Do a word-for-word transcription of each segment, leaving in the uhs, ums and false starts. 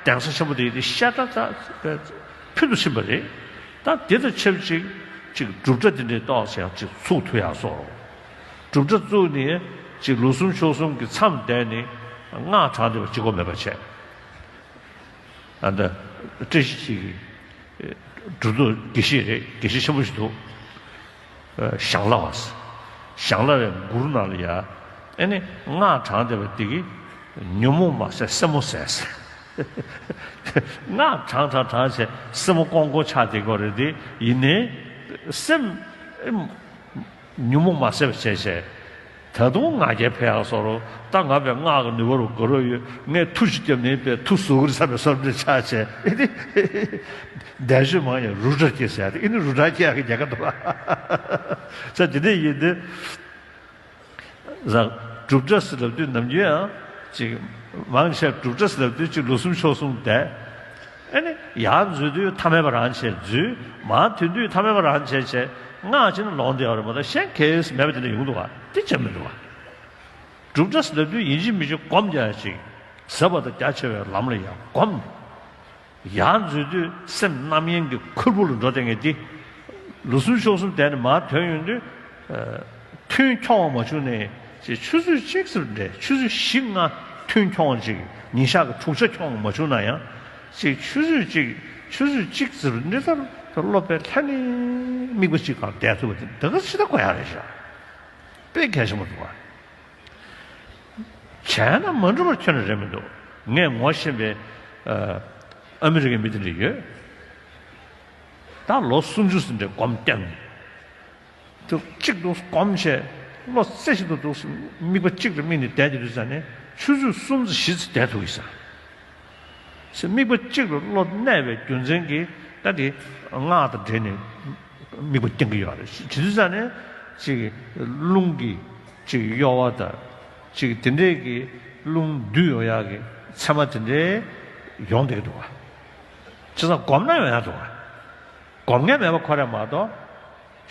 གདན་ས་ཆེན་པོ་དེ་ཡིན་ཏེ་ཤ་ཁྲག་ཚ་ཕུལ་དུ་ཕྱིན་པ་རེད། ད་དེ་དང་ཆབས་ཅིག་ཅིག་སྒྲུབ་གྲྭ་དེ་འདྲའི་ཏོག་ཙམ་ཡང་ཅིག་ཚུགས་ཐུབ་ཡག་བཟོ། སྒྲུབ་གྲྭ་བཙུགས་ནས་ཅིག་ལོ་གསུམ་ཕྱོགས་གསུམ་གྱི་མཚམས་བསྡད་ནས་སྔགས་བགྲངས་བསྡད་པ་གཅིག་པོ་མེད་པ་བྱས། ཨ་ད་བཀྲ་ཤིས་འཁྱིལ་གྱི་སྒྲུབ་ཐོབ་དགེ་བཤེས་རེད། དགེ་བཤེས་ཆེན་པོ་ཞིག་འདུག་ཞང་བླ་བ། ཞང་བླ་བའི་མགུར་ནང་ལ་ཡ། ཨེ་ནི་སྔགས་བགྲངས་བསྡད་པ་འདི་གིས་ཉོན་མོངས་མ་ཟད་སེན་མོ་ཟད། སྔགས་བགྲངས་བགྲངས་བགྲངས་བྱས་སེན་མོ་ཀོང་ཀོ་ཆགས་བསྡད་ཀྱི་རེད་དེ། ཡིན་ནའི་སེམས་ཉོན་མོངས་མ་ཟད་པ་བྱས་བྱས། ད་དུང་ང་རྒྱལ་འཕེལ་ཡག་བཟོ་འདྲ། ད་ང་བས་སྔགས་ཀྱི་ནུས་པ་རུ་དགའ་རོགས་ཡོད། ངས་མཐུ་ཞིག་བརྒྱབ་ནས་པས་མཐུ་ཟུག་གི་རེད་བསམ་པའི་བསམ་བློ་ཆགས་བྱས། ཨེ་ནི་འདས་ཤོད་མང་ཡང་རུ་དྲ་སྐྱེས་ཟེར་ཡག་དེ། ཨེ་ནི་རུ་དྲ་སྐྱེས་ཡག་གི་རྒྱལ་ཁ་འདུག་བ། ས་དེ་འདྲ་ཡིན་དུས། ཟ། སྒྲུབ་གྲྭ་ཟེར་ལབ་དུས་ནམ་རྒྱུན་ཡང་ཅིག་མང་ཆེ་སྒྲུབ་གྲྭ་ཟེར་ལབ་དུས་ཅིག་ལོ་གསུམ་ཕྱོགས་གསུམ་བསྡད། ཨེ་ནི་ཡར་འཛུལ་དུས་ཐ་མལ་པ་རང་བྱས་འཛུལ། མར་ཐོན་དུས་ཐ་མལ་པ་རང་བྱས་བྱས། སྔགས་ཕྱིན་ན་ལོང་བསྡད་ཡོད་རེད་མ་གཏོགས་གཞན་གལ་སྲིད་མེད་པ་དེ་འདྲ་ཡོང་གི་འདུག་ག་དེ་བྱེད་མི་འདུག་ག་སྒྲུབ་གྲྭ་ཟེར་ལབ་དུས་ཡིན་གཅིག་མིན་གཅིག་སྒོམ་རྒྱག་ཅིག་ཟབ་པ་དང་རྒྱ་ཆེ་བའི་ལམ་ལ་ཡང་སྒོམ། ཡར་འཛུལ་དུས་སེམས་རྣམ་གཡེང་གི་ཁུར་པོ་ལ་འགྲོ་བསྡད་མཁན་དེ། ལོ་གསུམ་ཕྱོགས་གསུམ་བསྡད་ནས་མར་ཐོན་ཡོང་དུས། ཨ། ཐུན་འཁྱོངས་པ་མ་བྱུང་ནས་ཅིག་ཆུ་ཚོད་གཅིག་ཙམ་རེ། ཆུ་ཚོད་བཞི་ལྔ་ཐུན་འཁྱོངས་ཅིག་ཉིན་ཞག་གི་དྲུག་ཆ་འཁྱོངས་པ་མ་བྱུང་ན་ཡང་། ཅིག་ཆུ་ཚོད་གཅིག་ཆུ་ཚོད་གཅིག་ཙམ་རེ་ལྟར་སློབ་པའི་ལྷ་ནི་དམིགས་པ་གཅིག་སྒང་བསྡད་ཐུབ་པ་དེ་ད་ག་ཅི་ལྟར་དགོས་ཡག་རེད་ཤག་དཔེ་གལ་ཆེན་པོ་འདུག་ག་བྱས་ན་མ་འགྲུབ་པར་ཁྱོན་ནས་རེད་མི་འདུག་ངས་ངོ་ཤེས་པའི་ཨ་ཨ་མི་རི་ཀའི་མི་དེ་འདྲ་ཡོད། ད་ལོ་སུམ་ཅུ་ཙམ་འདྲ་སྒོམ་བརྒྱབ་ནས། དུ་གཅིག་ཏུ་སྒོམ་བྱས། བློ་རྩེ་གཅིག་ཏུ་འདུག་དམིགས་པ་གཅིག་ལ་དམིགས་ནས་བསྡད་དེ་དུས་ཙ་ནས་ཆུ་ཚོད་གསུམ་ཙམ་བཞི་ཙམ་བསྡད་ཐུབ་ཀྱི་ས། ཟེར་དམིགས་པ་གཅིག་ལ་བློ་གནས་པའི་རྒྱུ་མཚན་གྱིས་ད་དེ་སྔགས་དང་འབྲེལ་ནས་དམིགས་པ་བསྐྱང་གི་ཡོད་རེད། བྱེད་དུས་ཙ་ནས་ཅིག་རླུང་གི་ཅིག་གཡོ་བ་དང་། ཅིག་དེ་འདྲས་ཀྱི་རླུང་འདུས་ཡོང་ཡག་གི་མཚན་མ་དེ་འདྲས་ཡོང་བསྡད་ཀྱི་འདུག་ག་བྱས་ཙང་སྒོམ་ན་ཡོང་ཡག་འདུག་ག་སྒོམ་མཁན་མེད་པ་ཁོ་རང་མ་གཏོགས།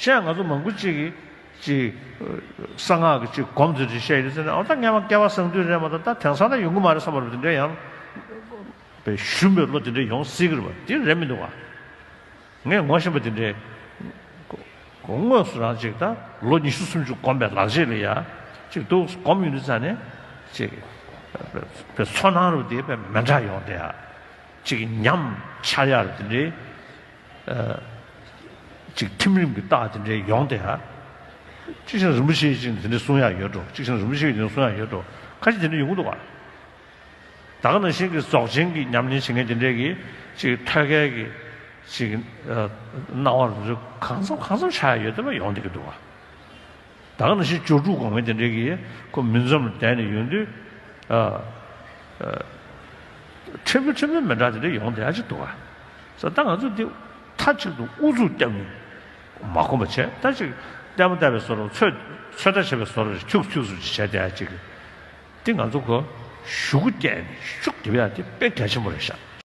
གཞན་ང་ཚོ་མང་པོ་ཅིག་གིས་ཅིག་གསང་སྔགས་ཀྱི་ཅིག་སྒོམ་ཚུལ་ཅིག་བཤད་ཡོད་ཟེར་ན། འོ་ད་སྔན་མ་སྐལ་བ་བཟང་དུས་རེད་མ་གཏོགས་ད་དེང་སང་ད་ཡོང་གི་མ་རེད་བསམ་པ་རེད། དེ་འདྲ་ཡང་པའི་ཞུམ་པའི་བློ་དེ་འདྲ་ཡོང་སྲིད་ཀྱི་རེད་པ། དེ་རེད་མི་འདུག་ག་ངས་ངོ་ཤེས་པ་དེ་འདྲའི་དངོས་སུ་རང་ཅིག་ད་ལོ་ཉི་ཤུ་སུམ་ཅུ་སྒོམ་པའི་ལག་རྗེས་ལ་ཡ་ཅིག་འདུག་སྒོམ་ཡོང་དུས་ཙ་ནས་ཅིག་པའི་ཚོར་སྣང་རུ་དེ་པའི་མི་འདྲ་ཡོང་དེ་ཡ། ཅིག་ཉམས་འཆར་ཡག་རུ་དེ་འདྲའི། ཨ། ཅིག་ཐིམ་རིམ་གྱི་རྟགས་དེ་འདྲའི་ཡོང་དེ་ཡ། གཅིག་བྱས་ན་རིན་པོ་ཆེ་ཅིག་དེ་འདྲའི་གསུང་ཡག་ཡོད་འགྲོ། གཅིག་བྱས་ན་རིན་པོ་ཆེ་གིས་དེ་འདྲ་གསུང་ཡག་ཡོད་འགྲོ། ཁ་ཤས་དེ་འདྲ་ཡོང་གི་འདུག་ག་ད་ག་ནང་བཞིན་གྱི་རྫོགས་ཆེན་གྱི་ཉམས་ལེན་བྱེད་མཁན་དེ་འདྲས་ཀྱི་ཅིག་ཐོད་རྒལ་གྱི་ཅིག་ཨ་སྣང་བ་རུ་གང་འཚམ་གང་འཚམ་ཆགས་ཡོད་དེ་བ་ཡོང་བསྡད་ཀྱི་འདུག་བ། ད་ག་ནང་བཞིན་སྦྱོར་དྲུག་སྒོམ་མཁན་དེ་འདྲས་ཀྱི་ཁོ་མུན་མཚམས་ལ་བསྡད་ནས་ཡོང་དུས། ཨ་ཨ་ཕྲན་བུ་ཕྲན་བུ་མི་འདྲ་དེ་འདྲས་ཡོང་བསྡད་ཡ་ཅིག་འདུག་བ། ས་ད་ང་ཚོ་འདི་མཐའ་གཅིག་ཏུ་ཨུ་ཚུགས་བརྒྱབ་ནས་མ་སྒོམ་པ་བྱས། ད་ཅིག་ལྟད་མོ་ལྟ་བའི་བཟོ་འདྲ། ཚོད་ཚོད་ལྟ་བྱེད་པའི་བཟོ་འདྲ་ཁྱུག་ཁྱུག་ཙམ་ཅིག་བྱས་བསྡད་ཡ་ཅིག་འདི་ང་ཚོ་གོ་ཞུ་སྒོ་བརྒྱབ་ནས་ཤུགས་རྒྱབ་ཡ་དེ་དཔེ་གལ་ཆེན་པོ་རེད་ཤག